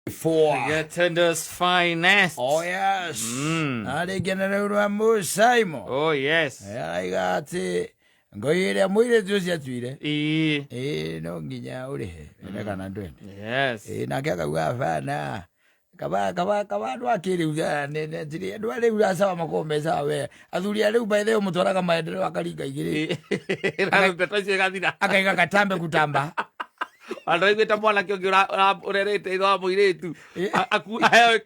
4. Getender's finest. Oh yes. Arĩkia na rĩu rwa Mũcaimo. Oh yes. Araiga atĩ ngoi ĩrĩa mũirĩtu ũcio atuire Ii. ĩĩ no nginya ũrĩhe ene kana ndwende. Yes. Ĩĩ nake akauga abana kaba kaba kaba andũ a kĩrĩu tirĩ andũ a rĩu acawa makoragwo me sawa we athuri a rĩu by the way mũtwaraga maendeleo akaringa igĩrĩ. Na ndeto icio igathira. Akaiga katambe kutamba. Andå aiguä mwanake å ngä å rerete ithe wa må irä tu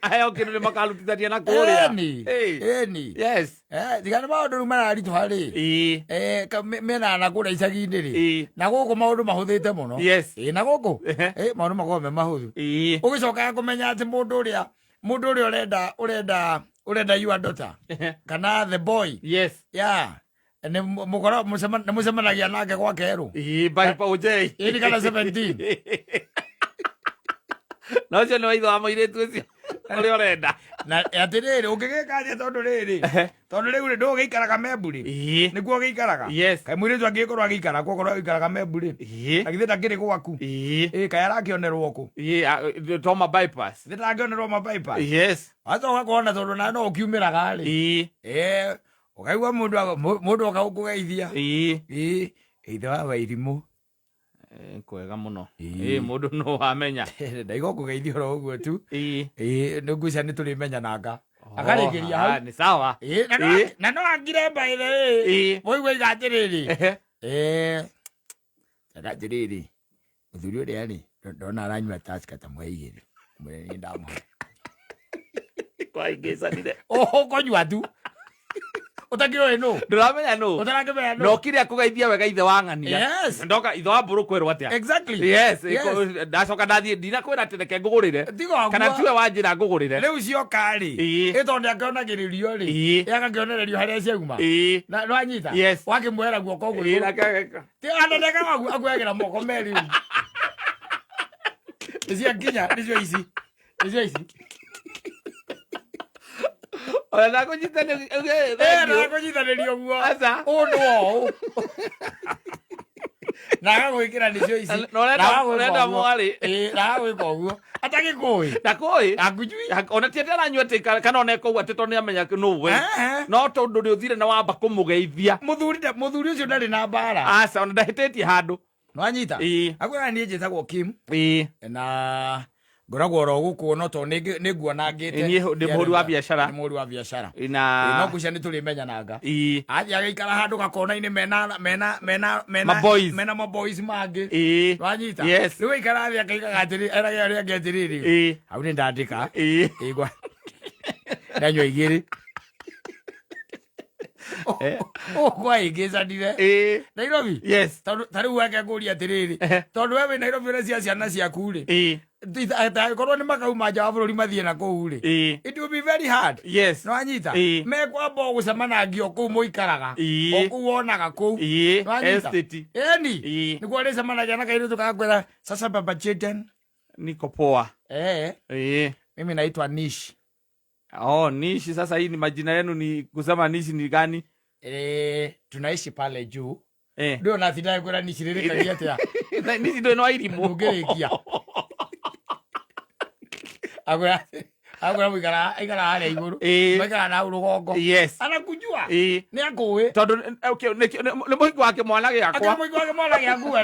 aheo kä ndå nä makarutithania na kå rä a. Ĩni. Ĩni. Yes. Eh, tiga nĩ maũndũ rĩu mararitũha rĩ. Ii. Eh, mena na kũrĩa icagi-inĩ rĩ. Ii. Na gũkũ maũndũ mahũthĩte mũno. Yes. Ĩ, na gũkũ Ehe. Eh, maũndũ makoragwo me mahũthũ. Ii. Ũgĩcokaga kũmenya atĩ mũndũ ũrĩa ũrenda your daughter kana the boy. Yes. Yeah. Nĩ mũkora nĩ mũcemanagia nake gwa kerũ. Ii, by Paul J. Ĩni kana 17. Na ũcio nĩ wa ithe wa mũirĩtu ũcio ũrĩa ũrenda. Na atĩrĩrĩ ũngĩgĩka atĩa tondũ rĩrĩ tondũ rĩu rĩ ndũgĩikaraga Membu rĩ? Ii. Nĩkuo gĩikaraga. Yes. Kaĩ mũirĩtu angĩgĩkorwo agĩikara kuo okorwo agĩikaraga Membu rĩ? Ii. Na githĩ ndakĩrĩ gwaku? Ii. Ĩ kaĩ arakĩonerwo kũ? Ii, Toma bypass. Githĩ ndangĩonerwo ma bypass? Yes. Wacoka kuona tondũ nawe no ũkiumĩraga rĩ. Ii. Ĩ ũkaigua mũndũ oka gũkũgeithia. Ii. Ĩ ithe wa Wairimũ. Kwega mũno. Ii. Ĩ mũndũ no wamenya. Ndaiga kũgeithia oro ũguo tu. Ii. Ĩ nĩ ngwĩciria nĩ tũrĩmenyananga. Akarĩkĩria hau. Nĩ sawa. Ĩ Ĩ. na no angire by the way. Ĩ. Mũigua iga atĩrĩrĩ. Ehe. Ĩ aga atĩrĩrĩ mũthuri ũrĩa rĩ ndona aranyua Tusker ta mwe igĩrĩ. Mwĩre niĩ ndamũhe. Kwaingĩcanire. Ũkũnyua tu. Ũtakĩũĩ nũ. Ndũramenya nũ. Ũtarakĩmenya nũ. No kire akũgeithia wega ithe wa ng'ania. Yes. Ndoka ithe wa mbũrũ kwĩrwo atĩa? Exactly. Yes. Yes. Ndacoka ndathiĩ ndinakwĩra atĩ reke ngũgũrĩre. Tiga ũguo. Kana tiwe wanjĩra ngũgũrĩre. Rĩu cioka rĩ. Ĩĩ. Ĩ tondũ nĩakĩonagĩrĩrio rĩ. Ĩĩ. Ĩ agakĩonererio harĩa ciauma. Ĩĩ. Na nĩwanyita? Yes. Wakĩmuoera guoko ũguo Ĩĩ, igũrũ. nake ageka. Ti ananeka wagu akuagĩra moko merĩ ũguo. Nĩciakinya nĩcio ici. Nĩcio ici. Ona ndakũnyitanĩria. Eh, Thank you. ndakũnyitanĩria ũguo. Aca. Ũũ nĩ ũũ. Na agagwĩkĩra nĩcio ici. Na ũrenda- Na agagwĩka ũrenda ũguo. mwarĩ. Ĩĩ, na agagwĩka ũguo. Atagĩkũĩ. Ndakũĩ. Akujui. Ona ti atĩ aranyua atĩ kana ona eka ũguo atĩ tondũ nĩamenya nũ we. Ehe. No tondũ nĩ ũthire na wamba kũmũgeithia. Mũthuri ũcio ndarĩ na mbara. Aca, ona ndahĩtĩtie handũ. Nĩwanyita? Ĩĩ. Akwĩra niĩ njĩtagwo Kim. Ĩĩ. Na ngoragwo oro gũkũ no tondũ nĩ nguonangĩte. Ĩ, niĩ ndĩ mũhũri wa biacara. Nĩ mũhũri wa biacara. Ĩ, na Ĩ, no ngwĩciria nĩ tũrĩmenyananga. Ĩĩ. Athiĩ agĩikara handũ gakona-inĩ mena mena mena mena Maboys. mena maboys mangĩ. Ĩĩ. Wanyita? Yes. Rĩu aikara thĩ akaigaga atĩrĩ erage arĩa angĩ atĩrĩrĩ. Ĩĩ. Hau nĩ ndandĩka. Ĩĩ. Ĩ, ndanyua igĩrĩ. Ũkwaĩngĩcanire. Ĩĩ. Nairobi. Yes. Tondũ ta rĩu wake ngũria atĩrĩrĩ. Ehe. Tondũ we wĩ Nairobi ũrecia ciana ciaku rĩ. Ĩĩ. Angĩkorwo nĩ makauma nja wa bũrũri mathiĩ na kũu rĩ. Ĩĩ. It will be very hard. Yes. Nĩwanyita? Ĩĩ. Mekwamba o gũcemanangio kũu mũikaraga. Ĩĩ. O kũu wonaga kũu. Ĩĩ. Nĩwanyita? Estate. Ĩni. Ĩĩ. Nĩguo ũrĩcemanagia na kairĩtu gagakwĩra sasa baba Jaden. Niko poa. Eh. Ĩĩ. Mimi naitwa Nish. Oh, Nishi sasa hii ni majina yenu ni kusema Nishi ni gani? Eh, tunaishi pale juu. Eh. Ndio na thina kwĩra Nishi rĩrĩkagia atĩa. Nishi ndio no irimũ. Ndũngĩrĩkia. Akwĩra akwĩra mũikara aikara harĩa igũrũ. Ĩĩ. Maikara na hau rũgongo. Yes. Anakujua. Ĩĩ. Nĩ akũĩ. Tondũ okay, nĩ mũhiki wa kĩmwana gĩakwa. Akĩra mũhiki wa kĩmwana gĩaku.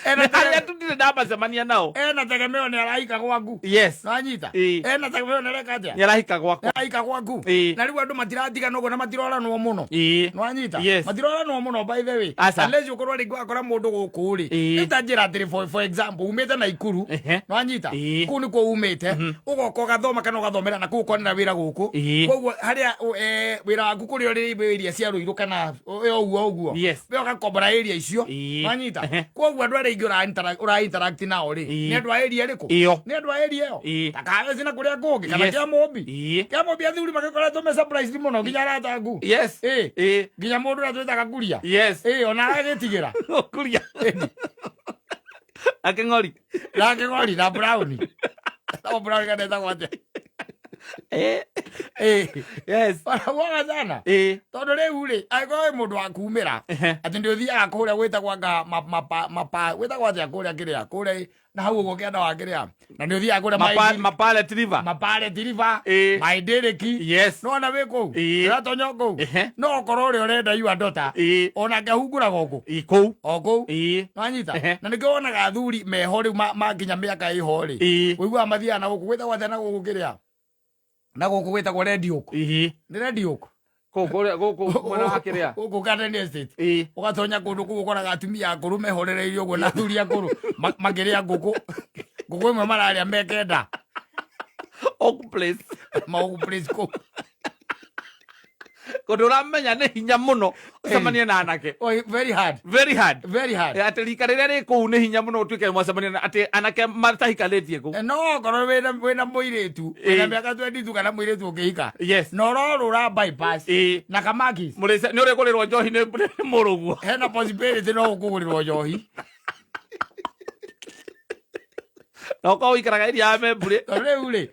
Ena Nĩ harĩa tu ndirĩ ndamacemania nao. Ena tegemeo nĩ arahika gwaku. Yes. Nĩwanyita? Ĩĩ. Ena tegemeo nĩ areka atĩa? Nĩ arahika gwakwa. Nĩ arahika gwaku. Ĩĩ. Na rĩu andũ matiratigana ũguo na matiroranwo mũno. Ĩĩ. Nĩwanyita? Yes. Matiroranwo mũno by the way. Aca. Unless ũkorwo rĩngĩ wakora mũndũ gũkũ rĩ. Ĩĩ. Rĩu ta njĩra atĩrĩ for example umĩte Naikuru. Ehe. Nĩwanyita? Ĩĩ. Kũu nĩkuo umĩte. Ũgoka ũgathoma kana ũgathomera na kũu ũkonera wĩra gũkũ. Ĩĩ. Koguo harĩa wĩra waku kũrĩa ũrĩ area cia Ruiru kana ũguo ũguo. Yes. We ũgakombora area icio. Ĩĩ. Nĩwanyita? Ehe. Koguo andũ arĩa aingĩ ũra interact nao rĩ. Ĩĩ. Nĩ andũ a area ĩrĩkũ? Ĩyo. Nĩ andũ a area ĩyo. Ĩĩ. Ta Kahawa na kũrĩa kũngĩ kana Yes. Kĩamũmbi. Ĩĩ. Kĩamũmbi athuri magĩkoretwo me surprised mũno nginya arata aku. Yes. Ĩĩ. Ĩĩ. Nginya mũndũ ũrĩa twĩtaga Kuria. Yes. Ĩĩ ona aragĩtigĩra. Kuria. Akĩng'ori. Na Kĩng'ori na Brown. O Brown kana etagwo atĩa? Eh. Ĩĩ. Yes. Waraguaga sana. Ĩĩ. Tondũ rĩu rĩ, angĩkorwo wĩ mũndũ wa kumĩra, Ehe. atĩ nĩ ũthiaga kũrĩa gwĩtagwo anga mapa gwĩtagwo atĩa kũrĩa kĩrĩa kũrĩa na hau ũguo kĩanda wa kĩrĩa na nĩ ũthiaga kũrĩa Mapale River. mapare tiriba Ĩĩ. maĩndĩrĩki Yes. nona wĩ kũu Ĩĩ. ũratonya kũu Ehe. no okorwo ũrĩa ũrenda yua ndota Ĩĩ. onake ahungũraga o kũ Ĩĩ, kũu. o kũu Ĩĩ. nwanyita Ehe. na nĩkĩo wonaga athuri meho rĩu makinya mĩaka ĩho rĩ Ĩĩ. ũiguaga mathiaga na gũkũ gwĩtagwo atĩa na gũkũ kĩrĩa na gũkũ gwĩtagwo Red Oak Ĩĩ. nĩ Red Oak Kũu kũrĩa gũkũ mwena wa kĩrĩa. Gũkũ Garden Estate. Ĩĩ. Ũgatonya kũndũ kũu ũkoraga atumia akũrũ mehorereirie ũguo na athuri akũrũ makĩrĩa ngũkũ. Ngũkũ ĩmwe mararĩa me kenda. Oak Place. Ma Oak Place kũu. Kũndũ ũramenya nĩ hinya mũno ũcemanie na anake. Oh, very hard. Very hard. Very hard. Atĩ rika rĩrĩa rĩ kũu nĩ hinya mũno ũtuĩke mwacemania na atĩ anake matahikanĩtie kũu. No okorwo wĩna mũirĩtu wĩna Ĩĩ. mĩaka 22 kana mũirĩtu ũngĩhika Yes. na ũrorũra bypass Ĩĩ. na kamakis Mũrĩce nĩ ũrĩgũrĩrwo njohi nĩ mũrũguo. Hena possibility no ũkũgũrĩrwo njohi. Na ũkorwo ũikaraga area ya Membure. Tondũ rĩu rĩ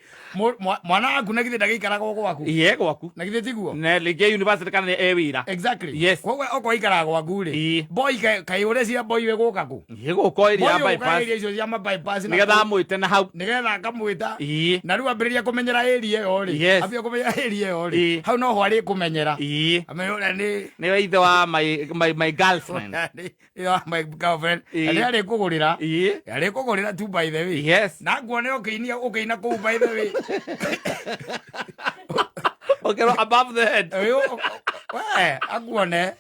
mwana waku na githĩ ndagĩikaraga o gwaku? Iye gwaku. Na githĩ tiguo? Na rĩngĩ university kana nĩ e wĩra. Exactly. Yes. Koguo okorwo aikaraga gwaku rĩ, Ĩĩ. boy kaĩ ũreciria boy wĩ gũka kũ? Iye gũka area ya Boy ũkaga bypass. area icio cia ma bypass na Nĩgetha kũu. amwĩte na hau. Nĩgetha akamwĩta. Ĩĩ. Na rĩu ambĩrĩria kũmenyera area ĩyo rĩ, Yes. ambia kũmenyera area ĩyo rĩ, Ĩĩ. hau noho arĩkũmenyera. Ĩĩ. Amenye ũrĩa nĩ Nĩwe ithe wa my girlfriend. Yeah, my girlfriend. Ĩĩ. Na nĩ arĩkũgũrĩra. Ĩĩ. Arĩkũgũrĩra tu by the way. Yes. Na nguone ũkĩinia ũkĩina kũu by the way. Ũkerwo above the head. Ũyũ, we, akuone.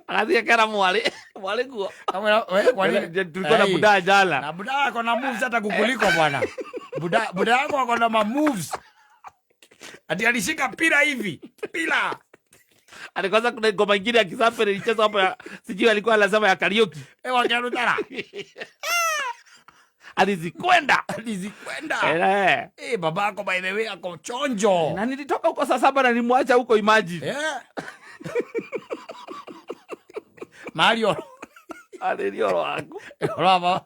Agathiĩ akera mwarĩ. Mwarĩ guo. Kamwĩra, we, kwani Tulikuwa na Ai. budaa jana. Na buda ako na moves hata kukuliko bwana. Buda yako ako na ma moves. Ati alishika pira hivi. Pira. Ati kwanza kuna ngoma ingine ya Kisapere ilichezwa hapo ya sijui alikuwa anasema ya karaoke. Eh, wakiarutara. Alizikwenda. Alizikwenda. Eh. Eh, babako by the way ako chonjo. Na nilitoka huko saa 7 na nilimwacha huko imagine. Eh. Mario. Arĩria oro waku. Oro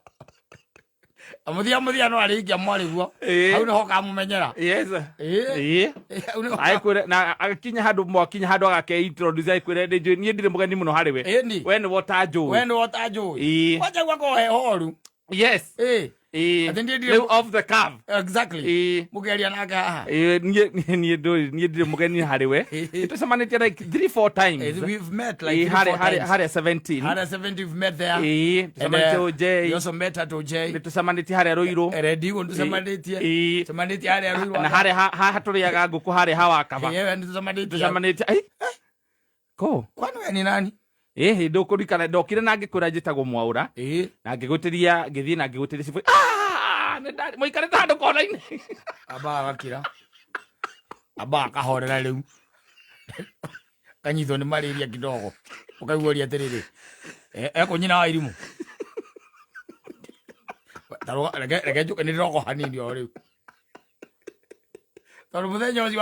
Amuthia muthia no arĩikia mwarĩ guo. Ĩĩ. Hau nĩho ũkamumenyera. Yes. Ĩĩ. Ĩĩ. Hau nĩho Aikwĩre na akinya handũ mwakinya handũ agake introduce aikwĩre nĩ njũĩ niĩ ndirĩ mũgeni mũno harĩ we. Ĩni. We nĩwe ũtanjũĩ. We nĩwe ũtanjũĩ. Ĩĩ. Kwanja gwako he horu. Yes. Ĩĩ. Ĩĩ. Atĩ niĩ ndirĩ Rĩu off the curve. Exactly. Ĩĩ. Mũkĩaria nake haha. Ĩĩ, niĩ ndũĩ niĩ ndirĩ mũgeni harĩ we. Ĩĩ. Tũcemanĩtie like 3 4 times. Eh, we've met like Ĩĩ, three, harĩa four harĩa times. harĩa 17. Harĩa 70 we've met there. Ĩĩ, And, tũcemanĩtie OJ. we also met at OJ. Nĩ tũcemanĩtie harĩa Ruiru. Redigo nĩtũcemanĩtie. Ĩĩ. Tũcemanĩtie harĩa Ruiru. Na harĩa haha tũrĩaga ngũkũ harĩa hawakaba. Ĩĩ, nĩtũcemanĩtie. Tũcemanĩtie. Ĩ, Kũ? Kwani we ni nani? Ĩhĩ ndũkũririkana ndokire na ngĩkwĩra njĩtagwo Mwaũra. Ĩĩ. Na ngĩgũtĩria ngĩthiĩ na ngĩgũtĩria cibũ. Ah, mũikarĩte handũ kona-inĩ. Amba agakira. Amba akahorera rĩu. Kanyitwo nĩ malaria kidogo. Ũkaigua ũria atĩrĩrĩ. Ekũnyina wa irimũ. Ta reke njũke nĩ ndĩroka hanini o rĩu. Tondũ mũthenya ũcio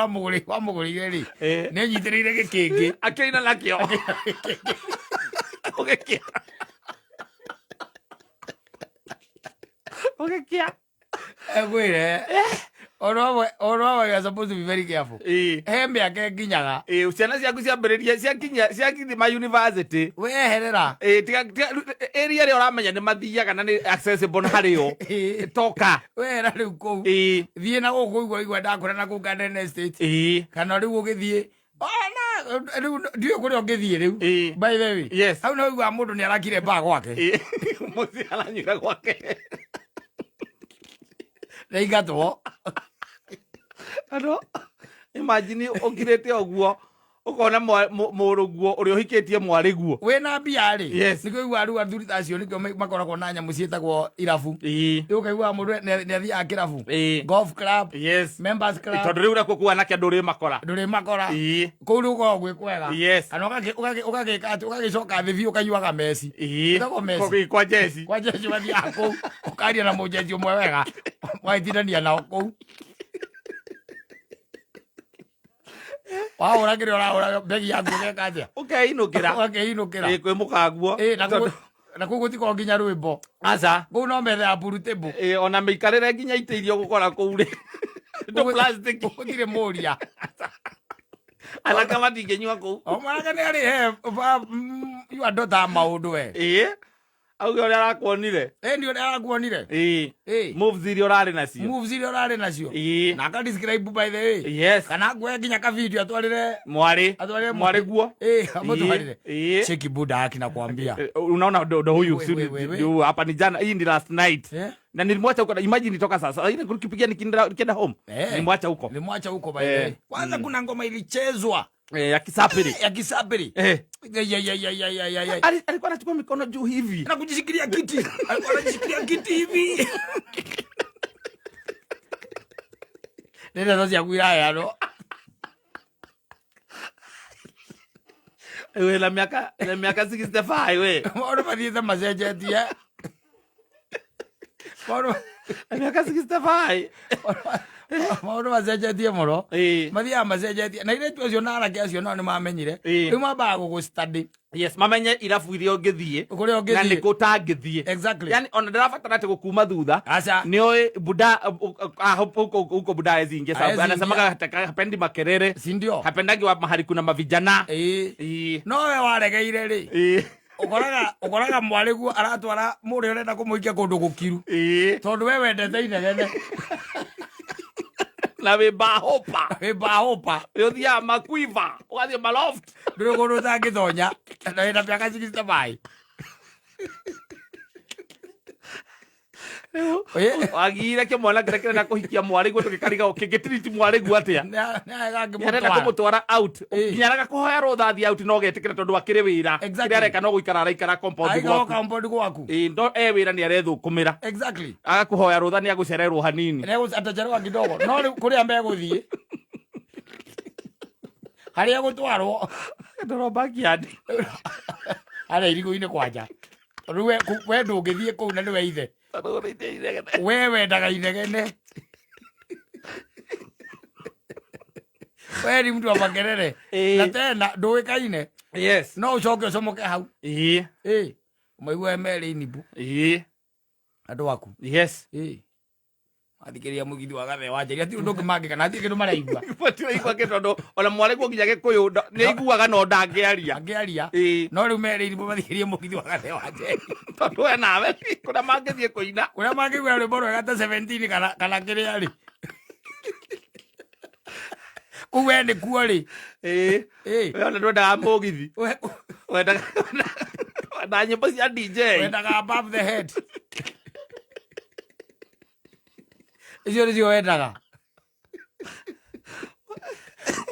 wamũgũrĩire rĩ, Ĩĩ. nĩ anyitĩrĩire gĩkĩngĩ. Akĩina nakĩo. Ũgĩkia. Ũgĩkia. Ekwĩre. Ũndũ ũmwe you are supposed to be very careful. Ĩĩ. He mĩaka ĩnginyaga. Ĩĩ, ciana ciaku ciambĩrĩria ciakinya ciakinya ma university. Weherera. Ĩĩ, tiga area ĩrĩa ũramenya nĩ mathiaga na nĩ accessible harĩ o. Ĩĩ. Toka. Wehera rĩu kũu. Ĩĩ. Thiĩ na gũkũ igua igua ndakũra na kũu Garden Estate. Ĩĩ. Kana rĩu ũgĩthiĩ ona rĩu ndiũĩ kũrĩa ũngĩthiĩ rĩu. Ĩĩ. By the way. Yes. Hau no ũiguaga mũndũ nĩ arakire mbaa gwake. Ĩĩ. Mũciĩ aranyuĩra gwake. Nĩaingatwo. Andũ, imagine ũkirĩte ũguo ũkona mũrũguo ũrĩa ũhikĩtie mwarĩguo. Wĩna mbia rĩ. Yes. Nĩkĩo ũiguaga rĩu athuri ta acio nĩkĩo makoragwo na nyamũ ciĩtagwo irabu. Ĩĩ. Rĩu ũkaiguaga mũndũ nĩ athiaga kĩrabu. Ĩĩ. Golf club. Yes. Members club. Tondũ rĩu nakuo kũu anake andũ ũrĩ makora. Ndũrĩ makora. Ĩĩ. Kũu rĩu ũkoragwo gwĩ kwega. Yes. Kana ũgagĩka atĩ ũgagĩcoka thĩ biũ ũkanyuaga meci. Ĩĩ. Ĩtagwo meci. Kwa jeci. Kwa jeci wathiaga kũu ũkaria na mũjeci ũmwe wega ũgagĩtindania nao kũu. Wahũra kĩrĩa ũrahũra begi yaku ũgeka atĩa? Ũkeinũkĩra. Ũgakĩinũkĩra. Ĩĩ, kwĩ mũkaguo. Ĩĩ, na kũu gũtikoragwo nginya rwĩmbo. Aca. Kũu no metha ya pool table. Ĩĩ, ona mĩikarĩre nginya itĩ iria ũgũkora kũu rĩ. Tũ plastic. Gũtirĩ mũria. Anake matingĩnyua kũu. O mwanake nĩ arĩ he you daughter maũndũ we. Ĩĩ, auge ũrĩa arakuonire. Ĩ nĩ ũrĩa arakuonire. Ĩĩ. Ĩ. Moves iria ũrarĩ nacio. Moves iria ũrarĩ nacio. Ĩĩ. Na aka describe by the way. Yes. Kana nguoya nginya ka video atwarĩre Mwarĩ. Atwarĩre mwarĩ guo. Ĩ, amũtwarĩre. Ĩĩ. Cheki buda yake nakwambia. Eh, unaona ndo huyu We, si we, we, we. ndio hapa ni jana, hii ni last night. Eh? Na nilimwacha huko, imagine nitoka sasa ile kukipigia nikienda home. Eh. Nilimwacha huko. Nilimwacha huko by the way. Eh. Kwanza kuna ngoma ilichezwa Eh, ya kisafiri. ya kisapiri. Eh. Ya ya ya ya ya ya ya ya. Alikuwa anachukua mikono juu hivi. Na kujishikilia kiti. Alikuwa anajishikilia kiti hivi. Nenda sasa ya kuilaya no. We na miaka 65 we. Maũndũ mathiĩte macenjetie. Maũndũ Na miaka 65. Maũndũ macenjetie mũno. Eh. Mathiaga macenjetie. Na airĩtu acio na anake acio nao nĩ mamenyire. Ĩĩ. Rĩu mambaga gũgũ-study. Yes, mamenye irabu iria ũngĩthiĩ Kũrĩa na ũngĩthiĩ. nĩkũ ũtangĩthiĩ. Exactly. Yani ona ndĩrabatara atĩ gũkuma thutha. Aca. Nĩoĩ buda huko buda haezi ingia sababu Haezi anasemaga hapendi makerere. Si ndio? Hapendagi wa mahali kuna mavijana. Ĩĩ. Ĩĩ. No we waregeire rĩ. Ĩĩ. Ũkoraga mwarĩguo aratwara mũrĩa ũrenda kũmũikia kũndũ gũkiru. Ĩĩ. Tondũ we wendete inegene. Na wĩ bahopa. Wĩ bahopa. Wĩ ũthiaga makuiva, ũgathiĩ maloft. Ndũrĩ kũndũ ũtangĩtonya. Na wĩna mĩaka 65. Ĩĩ. Wagire kĩmwana kĩrĩa kĩrenda kũhikia mwarĩguo tũgĩkariga kĩngĩtiriti mwarĩguo atĩa. Nĩ Nĩarenda angĩmũtwara. kũmũtwara out. Ĩĩ. Nginya araga kũhoya rũtha athiĩ out no getĩkĩra tondũ akĩrĩ wĩra. Exactly. Kĩrĩa areka no gũikara araikara compound Aikara gwaku. compound gwaku. Ĩĩ, no e wĩra nĩ arethũkũmĩra. Exactly. Agakũhoya rũtha nĩ agũcererwo hanini. Atachelewa kidogo. No rĩu kũrĩa megũthiĩ. Harĩa gũtwarwo. Ndoro backyard. Harĩa irigũ-inĩ kwanja. Rĩu we ndũngĩthiĩ kũu na nĩwe ithe. We wendaga inegene. We ni mtu wa makerere. Ĩĩ. Na tena ndũĩkaine. Yes. No ũcoke ũcomoke hau. Ĩĩ. Ĩĩ. Ũmaigue merĩ inimbu. Ĩĩ. Andũ aku. Yes. Ĩĩ. Mathikĩrĩria mũgithi wa Gathe wa Njeri. Hatirĩ ũndũ ũngĩ mangĩka na hatirĩ kĩndũ maraigua. Matiraigua kĩ tondũ ona mwarĩguo nginya gĩkũyũ nĩ aiguaga no ndangĩaria. Angĩaria. Ĩĩ. No rĩu merĩ inimbu mathikĩrĩrie mũgithi wa Gathe wa Njeri. Tondũ we nawe kũrĩa mangĩthiĩ kũina. Kũrĩa mangĩigua rwĩmbo rwega ta 17 kana kĩrĩa rĩ. Kũu we nĩ kuo rĩ. Ĩĩ. Ĩĩ. We ona ndwendaga mũgithi. We Wendaga wendaga nyĩmbo cia DJ. wendaga above the head. Icio nĩcio wendaga.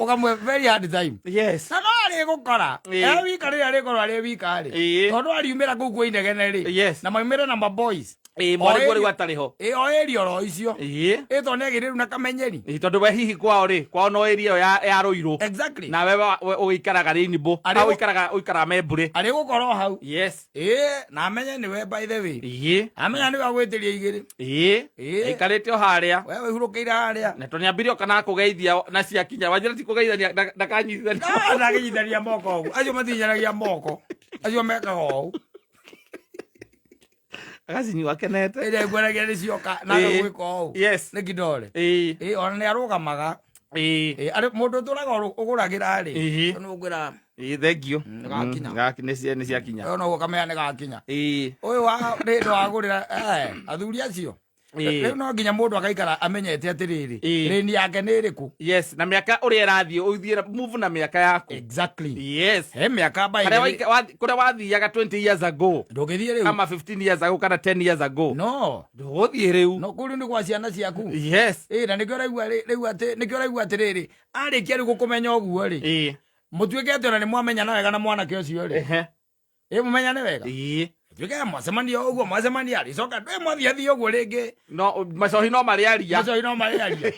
Ũkamwe very hard time. Yes. Na no arĩgũkora. Ĩĩ. E wika rĩrĩa arĩkorwo arĩ wika rĩ. Ĩĩ. Tondũ ariumĩra kũu kwa inegene rĩ. Yes. Na maumĩre na maboys. Ĩĩ, mwarĩguo rĩu atarĩ ho. Ĩĩ, o area oro icio. Ĩĩ. Ĩ tondũ nĩagĩrĩru na kamenyeri. Ĩĩ, tondũ we hihi kwao rĩ, kwao no area ĩyo ya Rũirũ. Exactly. Nawe ũgĩikaraga Rainbow. Ũikaraga Membure. Arĩgũkorwo hau. Yes. Ĩĩ, na amenye nĩwe by the way. Ĩĩ. Amenya nĩwe agwĩtĩria igĩrĩ. Ĩĩ. Ĩĩ. Aikarĩte o harĩa. We wĩhurũkĩire harĩa. Na tondũ nĩambire oka na kũgeithia na ciakinya. Wanjĩra ti kũgeithania ndakanyitithania. Ah, ndangĩnyitithania moko ũguo. Acio matinyitanagia moko. Acio mekaga ũũ. Agacinyua akenete. Ĩrĩa iguanagia nĩ cioka na Ĩĩ. agagwĩka ũũ. Yes. Nĩ kidole. Ĩĩ. Ĩĩ, ona nĩ arũgamaga. Ĩĩ. Ĩĩ, arĩ mũndũ ũtũraga ũgũragĩra rĩ. Ĩĩ. Nĩ ũkwĩra Ĩĩ, thank you. Nĩ gakinya. Nĩ ciakinya. Ũyũ noguo kamenya nĩ gakinya. Ĩĩ. Ũyũ wa nĩ wagũrĩra athuri acio. Ĩĩ. Rĩu no nginya mũndũ agaikara amenyete atĩrĩrĩ. Ĩĩ. Rĩni yake nĩ ĩrĩkũ. Yes, na mĩaka ũrĩa ĩrathiĩ ũthiĩ move na mĩaka yaku. Exactly. Yes. He mĩaka by Harĩa the way. kũrĩa wathiaga 20 years ago Ndũngĩthiĩ rĩu. kama 15 years ago kana 10 years ago. No. Ndũgũthiĩ rĩu. No kũu rĩu nĩ gwa ciana ciaku. Yes. Ĩĩ, na nĩkĩo ũraigua rĩu atĩ nĩkĩo ũraigua atĩrĩrĩ arĩkia rĩu gũkũmenya ũguo rĩ. Ĩĩ. Mũtuĩke atĩ ona nĩ mwamenyana wega na mwanake ũcio rĩ. Ehe. Ĩ mũmenyane wega. Ĩĩ. Tuĩke mwacemania ũguo mwacemania rĩ coka ndwĩ mwathiathia ũguo rĩngĩ. No macohi no marĩaria. Macohi no marĩaria.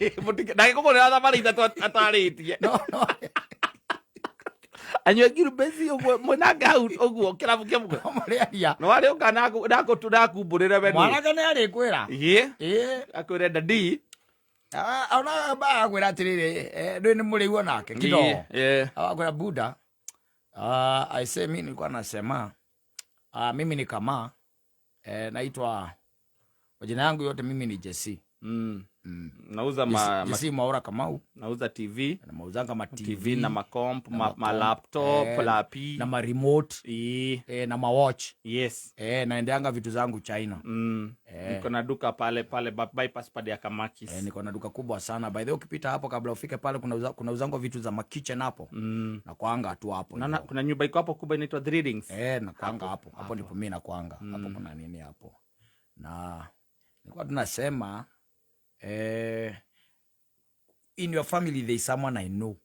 Ndagĩkũgũrĩra thabarĩ ithatũ atarĩtie. No no. Anyue ngirubeci ũguo mwĩnake hau ũguo kĩrabu kĩmwe. No marĩaria. No arĩũka nakumbũrĩre we nũ. Mwanake nĩ arĩkwĩra. Ĩĩ. Ĩĩ. Akwĩre dadi. Ona akwĩra atĩrĩrĩ ndwĩ nĩ mũrĩu onake kidogo. Ĩĩ. Akwĩra buda. I say mimi nilikuwa nasema mimi ni kama naitwa majina yangu yote mimi ni Jesse. Nauza ma, ma, Jesse Mwaura Kamau nauza TV, na mauzanga ma TV, TV na makomp, ma, makomp, ma laptop, eh, lapi. na ma remote na ma watch. Yes. Naendeanga vitu zangu China. Niko na duka pale pale bypass pale ya Kamakis. Niko na duka kubwa sana, by the way. Ukipita hapo kabla ufike pale kuna uzango vitu za makitchen hapo. Nakwanga tu hapo Naona hivyo. kuna nyumba iko hapo kubwa inaitwa Three Rings. Nakwanga hapo hapo ndipo mi nakwanga hapo. Kuna nini hapo na nilikuwa tunasema, in your family there is someone I know.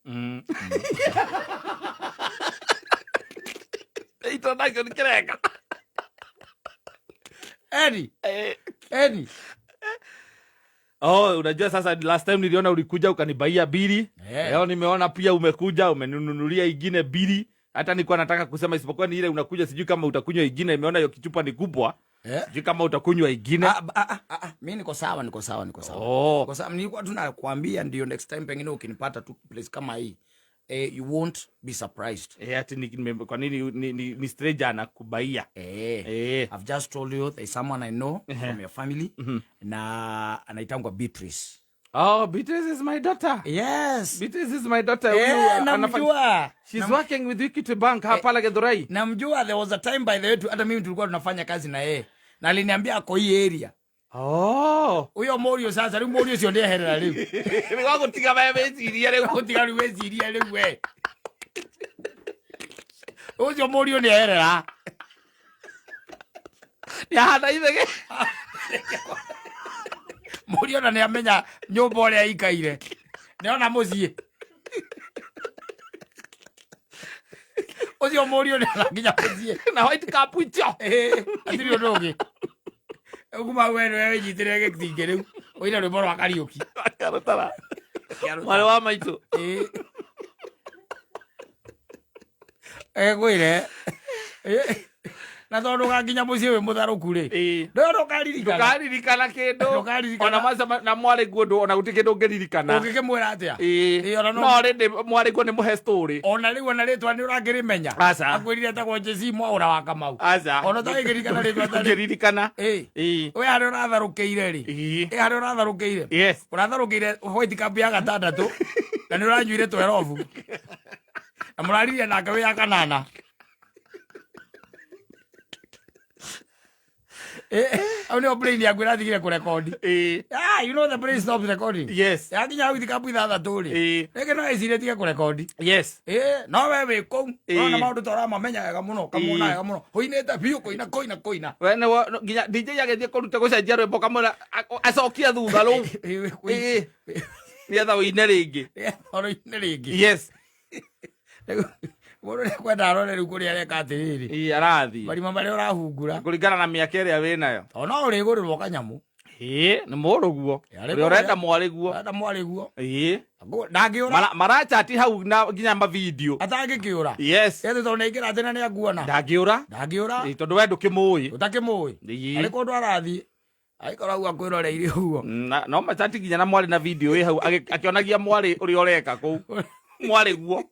Introduction kireka. Eni Eni. Oh, unajua sasa last time niliona ulikuja ukanibaia bili. Leo nimeona pia umekuja umeninunulia ingine bili. Hata nilikuwa nataka kusema isipokuwa ni ile unakuja, sijui kama utakunywa ingine, nimeona hiyo kichupa ni kubwa. Sijui kama utakunywa ingine. Ah, ah, ah, ah, mi niko sawa, niko sawa, niko sawa. Oh. Kwa sababu nilikuwa tunakwambia ndio next time pengine ukinipata tu place kama hii, you won't be surprised. Ati kwa nini ni stranger anakubaia? I've just told you there's someone I know from your family na anaitangwa Beatrice. Oh, Beatrice is my daughter. Yes. Beatrice is my daughter. Eh, Huyu namjua. She's working with Equity Bank hapa pale Githurai. Namjua. There was a time, by the way, hata mimi tulikuwa tunafanya kazi na yeye na aliniambia ako hii area. Oh. Huyo Morio sasa, rĩu Morio ũcio nĩeherera rĩu. Nĩ gũtiga meciria rĩu. Gũtiga rĩu weciria rĩu we. Ũcio Morio nĩeherera. Nĩ ahana ithege. Morio na nĩamenya nyũmba ũrĩa ikaire. Nĩona mũciĩ. Ũcio Morio nĩona nginya mũciĩ. Na white cap icio. Hatirĩ ũndũ ũngĩ. Kuma we nĩwe wĩnyitĩrĩre gĩtingĩ rĩu. Ũine rwĩmbo rwa Kariũki. Karutara. Mwarĩ wa maitũ. Egwĩre na tondũ ũgakinya mũciĩ wĩ mũtharũku rĩ, ndũyũ ndũkaririkana. Ndũkaririkana kĩndũ. Ndũkaririkana. Ona maca na mwarĩ guo ndũ ona gũtirĩ kĩndũ ũngĩririkana. Ũngĩkĩmwĩra atĩa? Ona No rĩndĩ mwarĩ guo nĩ mũhe story. Ona rĩu ona rĩtwa nĩ ũrakĩrĩmenya? Aca. Akwĩrire etagwo Jesse Mwaũra wa Kamau. Aca. Ona ũtagĩkĩririkana rĩtwa ta rĩu. Ndũngĩririkana. We harĩa ũratharũkĩire rĩ, ĩ harĩa ũratharũkĩire, ũratharũkĩire white cup ya gatandatũ na nĩ ũranyuire 12 na mũraririe nake wĩ ya kanana. Hau nĩho brain yaku ĩratigire kũrekondi. Ah, you know the brain stops recording. Yakinya hau cup ithathatũ rĩ, rĩngĩ no ĩcirie tige kũrekondi. No we wĩ kũu ũrona maũndũ ta ũramamenya wega mũno, ũkamona wega mũno, ũinĩte biũ kũina kũina kũina. We nĩ nginya DJ agĩthiĩ kũruta gũcenjia rwĩmbo kamwĩra acokie thutha rũu. Nĩgetha ũine rĩngĩ. Ũine rĩngĩ. Mũndũ nĩ kwenda arore rĩu kũrĩa areka atĩrĩrĩ. Arathiĩ. Marima marĩa ũrahungura. Kũringana na mĩaka ĩrĩa wĩnayo. Tondũ no ũrĩgũrĩrwo kanyamũ. Nĩ mũrũguo. Arĩ ũrĩa ũrenda mwarĩguo. Ũrenda mwarĩguo. Ndangĩũra. Marachati hau na nginya mavideo. Atangĩkĩũra. Ĩndĩ tondũ nĩaingĩra atĩ na nĩanguona. Ndangĩũra. Ndangĩũra. Tondũ we ndũkĩmũĩ. Ũtakĩmũĩ. Arĩ kũndũ arathiĩ aikora hau akwĩroreire ũguo. No machati nginya na mwarĩ na video ĩ hau akĩonagia mwarĩ ũrĩa ũreka kũu mwarĩguo.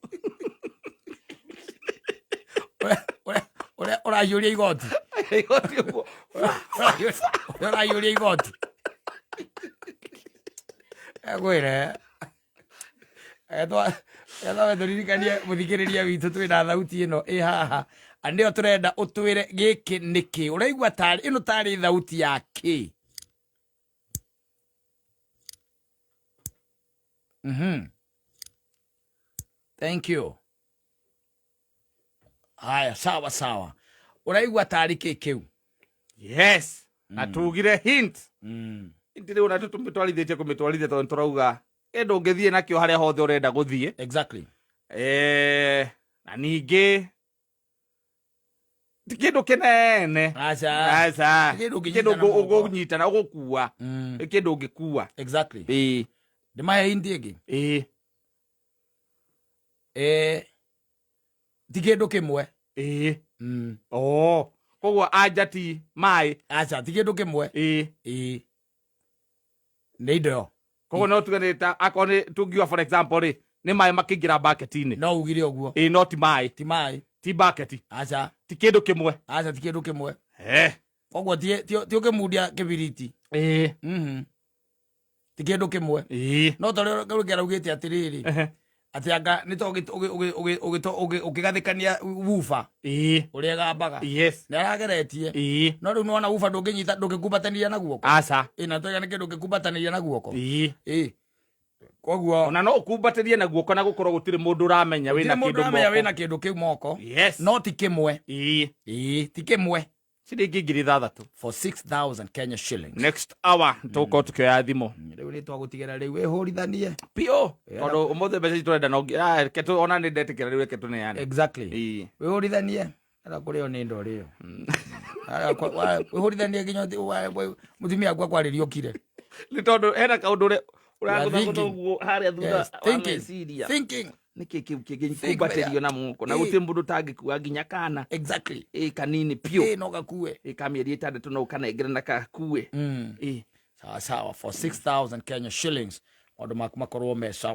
Ũrĩa ũrahiũria igoti. Igoti ũguo. Ũrĩa ũrahiũria igoti egwĩre etwa we tũririkanie mũthikĩrĩria witũ twĩna thauti ĩno ĩ haha na nĩyo tũrenda ũtwĩre gĩkĩ nĩkĩ ũraigua tarĩ ĩno tarĩ thauti ya kĩ. Thank you. Haya, sawa sawa. Ũraigua tarĩ kĩ kĩu? Yes, na tugire hint. Hint rĩu ona tũmĩtwarithĩtie kũmĩtwarithia tondũ tũrauga kĩndũ ũngĩthiĩ nakĩo harĩa hothe ũrenda gũthiĩ. Na ningĩ ti kĩndũ kĩnene. Aca. Aca. Ti kĩndũ Ti kĩndũ ũngĩnyita na moko. ũgũnyita na ũgũkua. Nĩ kĩndũ ũngĩkua. Ndĩmahe hint ĩngĩ? Ĩĩ. Ti kĩndũ kĩmwe. Oh, koguo anja ti maĩ. Aca, ti kĩndũ kĩmwe. Ĩĩ, nĩ indo ĩyo. Koguo no tuge nĩ ta akorwo nĩ tũngiuga, for example rĩ, nĩ maĩ makĩingĩra bucket-inĩ. No ugire ũguo. Ĩĩ, no ti maĩ. Ti maĩ. Ti bucket. Aca. Ti kĩndũ kĩmwe. Aca, ti kĩndũ kĩmwe. Koguo ti ũkĩmundia kĩbiriti. Ti kĩndũ kĩmwe. No ta ũrĩa ũngĩ araugĩte atĩrĩrĩ, atĩ anga nĩ ta ũkĩgathĩkania wuba ũrĩa ĩgambaga. Nĩ arageretie. No rĩu nĩwona wuba ndũngĩnyita, ndũngĩkumbatanĩria na guoko. Aca. Ĩ, na twaiga nĩ kĩndũ ũngĩkumbatanĩria na guoko. Ĩ, koguo Ona no ũkumbatĩrie na guoko na gũkorwo gũtirĩ mũndũ ũramenya wĩna gũtirĩ mũndũ kĩndũ ũramenya moko. Wĩna kĩndũ kĩu moko. No ti kĩmwe. Ĩ, ti kĩmwe. Ciringi 6,000. For 6000 Kenya shillings. Next hour tũgũkorwo tũkĩoya thimũ. Rĩu nĩ twagũtigĩra rĩu wĩhũrithanie. Piũ, tondũ ũmũthĩ mbeca ici tũrenda no reke ona nĩ ndetĩkĩra rĩu, reke tũneane. Wĩhũrithanie ara kũrĩo nĩ ndo rĩo. Wĩhũrithanie nginya mũtumia waku akwarĩria ũkire. Nĩ tondũ hena kaũndũ ũrĩa ũragũthagũtha Thinking. Ũguo harĩa thutha Yes, wa thinking. meciria. Thinking. Nĩkĩ kĩu Think kĩngĩkumbatĩrio na moko na gũtirĩ mũndũ ũtangĩkua nginya kana ĩ kanini piũ. Ĩ, no gakue. Ĩ, ka mĩeri 6 no ũkanengere na kakue. Ĩ. Sawa sawa, for 6000 Kenya shillings maũndũ maku makorwo me sawa.